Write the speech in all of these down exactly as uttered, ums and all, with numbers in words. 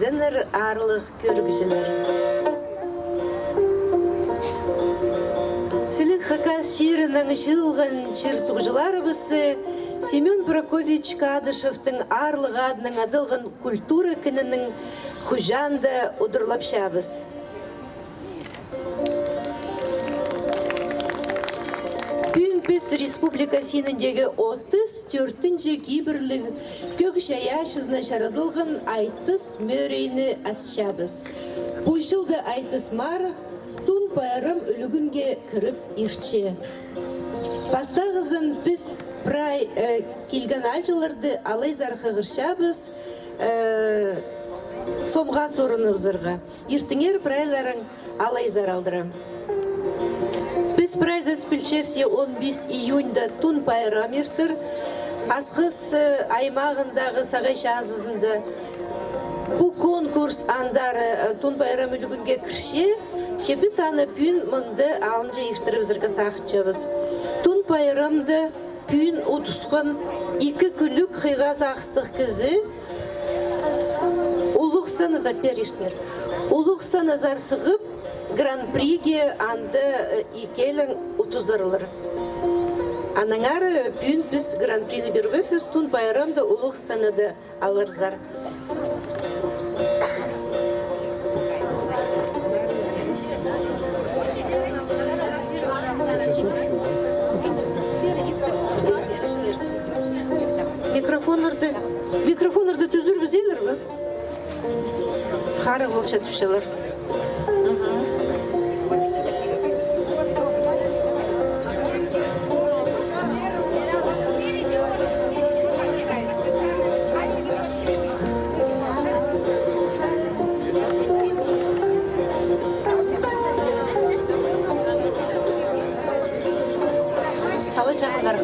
Сенер, аарлығ кӧрігҷілер. Сіліг Хакас чирінең чыылған чир-суғҷыларыбысты Семён Прокопьевич Кадышевтің аарлығ адынаң адалған культура кінінің хуҷаанда удурлапчабыс. Пӱӱн піс республика синіндегі отыс тӧртінҷі кибірліг кӧг чайаачызына чарадылған айтыс мӧрейні асчабыс. Пу чылда айтыс-марығ Тун пайрам ӱлӱкӱнге кіріп иртче. Пастағызын піс прай, э, килген аалҷыларды алайзар хығырчабыс, э, сомға сурыныбызарға. Иртіңер прайларың алайзар алдыра. Піс прайзы пілчебіс, он пис июньда Тун пайрам иртер. Асхыс, э, аймағындағы сағай чазызында. Пу конкурс андар, э, Тун пайрам ӱлӱкӱнге кірче, че піс аны пӱӱн мында алынҷа иртірібізерге сағынчабыс. Тун пайрамда пӱӱн утысхан ікі кӱлӱк хыйға сағыстығ кізі улуғ сценазар, пеер иртіңер, улуғ сценазар сығып, гран-приге анда, э, ікӧлең утызарлар. Аннаңар, э, пӱӱн піс гран-прины пирбеспіс, Тун пайрамда улуғ сценада аларзар. Микрофоннарны, микрофоннарны тӱзірібізелер бе? Хара полча тіпчелер. Сала чағыннар.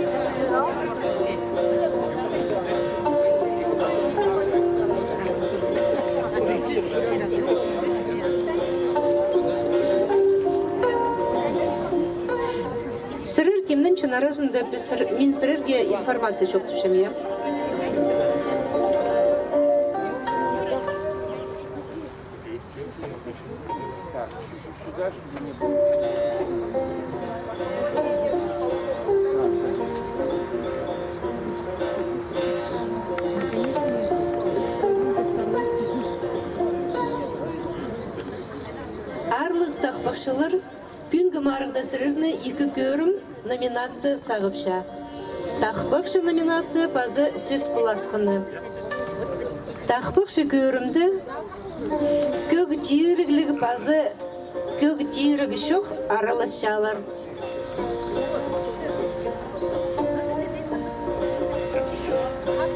Сірер кемнің чын аразында піс сір-, мин сірерге информация чоохтапчам, я? Аарлығ тахпахчылар, пӱӱнгі марығда сірерні ікі кӧрім номинация сағыпча. Тахпахчы номинация паза сӧс пыласханы. Тахпахчы кӧрімде кӧг тирігліг паза кӧг тиріг чох араласчалар.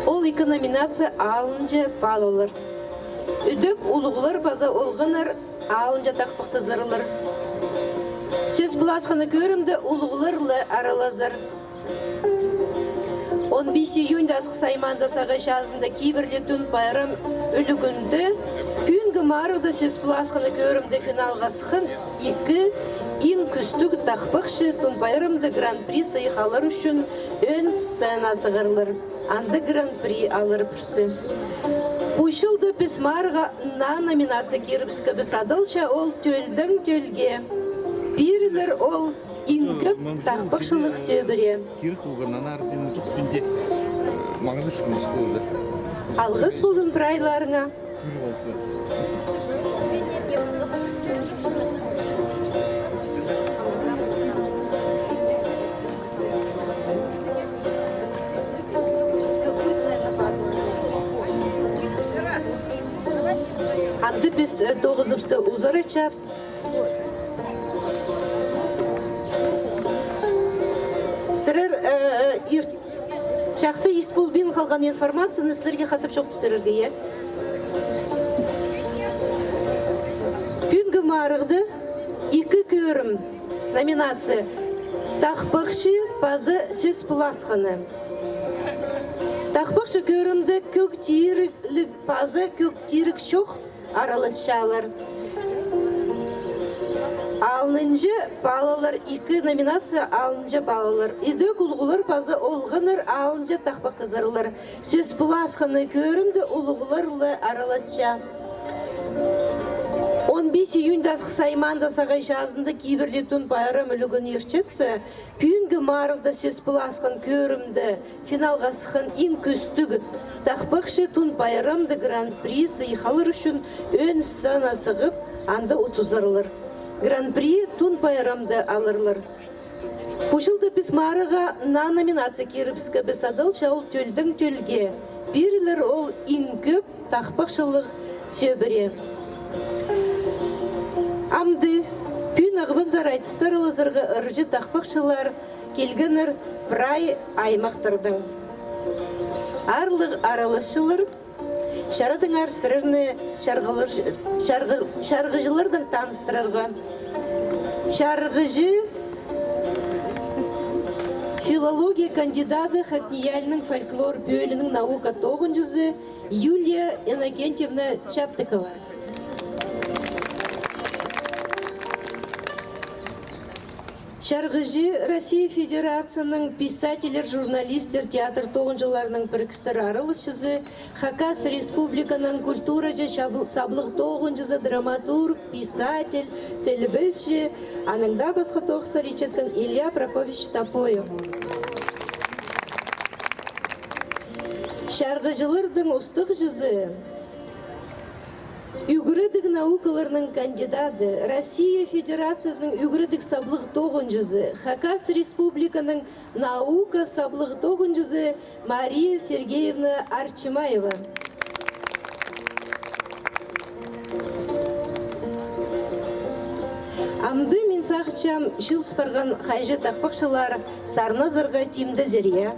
Ол ікі номинация алынҷа паллалар. Ідӧк улуғлар паза олғаннар алынҷа тахпахтазарлар. Сӧс пыласханы кӧрімде улуғлар ла аралазар. Он пис июньда Асхыс аймаанда сағай чазында кибірліг Тун пайрам ӱлӱкӱнде, пӱӱнгі марығда сӧс пыласханы кӧрімде финалға сыххан ікі иң кӱстіг тахпахчы Тун пайрамда гран-при сыйых алар ӱчӱн ӧӧн сценаа сығарлар. Анда гран-при алар пірсі. Пу чылда піс марығға наа номинация кирібіскебіс, адалча ол «Тӧлдең тӧлге». Пирілер ол иң кӧп тахпахчылығ сӧбіре. Кирек полған, ана артының чох сенде. Маңызы шумыс полды. Алғыс ползын прайларыңа. Анда піс, э, тоғызыбысты узаратчабыс. Сірер, э, э, ир-, чахсы ис полбин халған информацияны сірерге хатап чоохтап пирерге, я? Пӱӱнгі марығда ікі кӧрім номинация: тахпахчы паза сӧс пыласханы. Тахпахчы кӧрімде кӧг тирігліг паза кӧг тиріг чох араласчалар. Алынҷа паллалар, ікі номинация алынҷа паллалар. Ідӧк улуғлар паза олғаннар алынҷа тахпахтазарлар. Сӧс пыласханы кӧрімде улуғлар ла араласча. Он пис июньда Асхыс аймаанда сағай чазында кибірлі Тун пайрам ӱлӱкӱн иртчетсе, пӱӱнгі марығда сӧс пыласхан кӧрімде финалға сыххан иң кӱстіг тахпахчы Тун пайрамда гран-при сыйых алар ӱчӱн ӧӧн сцена сығып, анда утызарлар. Гран-при Тун пайрамда аларлар. Пу чылда піс марығға наа номинация кирібіскебіс, адалча ол «Тӧлдең тӧлге». Пирілер ол иң кӧп тахпахчылығ сӧбіре. Амды пӱӱн Ағбанзар айтыстар алызарға ырҷы тахпахчылар килгеннер прай аймахтардаң. Аарлығ араласчылар, чарадыңар сірерні чарғылар-, чарғы-, чарғыҷылардаң таныстырарға. Чарғыҷы, филология кандидаты, ХакНИИЯЛИ-ның фольклор пӧлиинің наука тоғынҷызы Юлия Иннокентьевна Чаптыкова. Чарғыҷы, Россия Федерацияның писательлер, журналистер, театр тоғынҷыларының піріктістер араласчызы, Хакас Республиканың культураҷа чабыл-, саблығ тоғынҷызы, драматург, писатель, тілбесчі, анаң даа пасха тоғыстар итчеткен Илья Прокопьевич Топоев. Чарғыҷыларның устағҷызы, ӱгредіг наукаларның кандидаты, Россия Федерациязының ӱгредіг саблығ тоғынҷызы, Хакас Республиканың наука саблығ тоғынҷызы Мария Сергеевна Арчимаева. Амды мин сағынчам, чыылыс парған хайҷы тахпахчылар сарназарға тимдезер, я?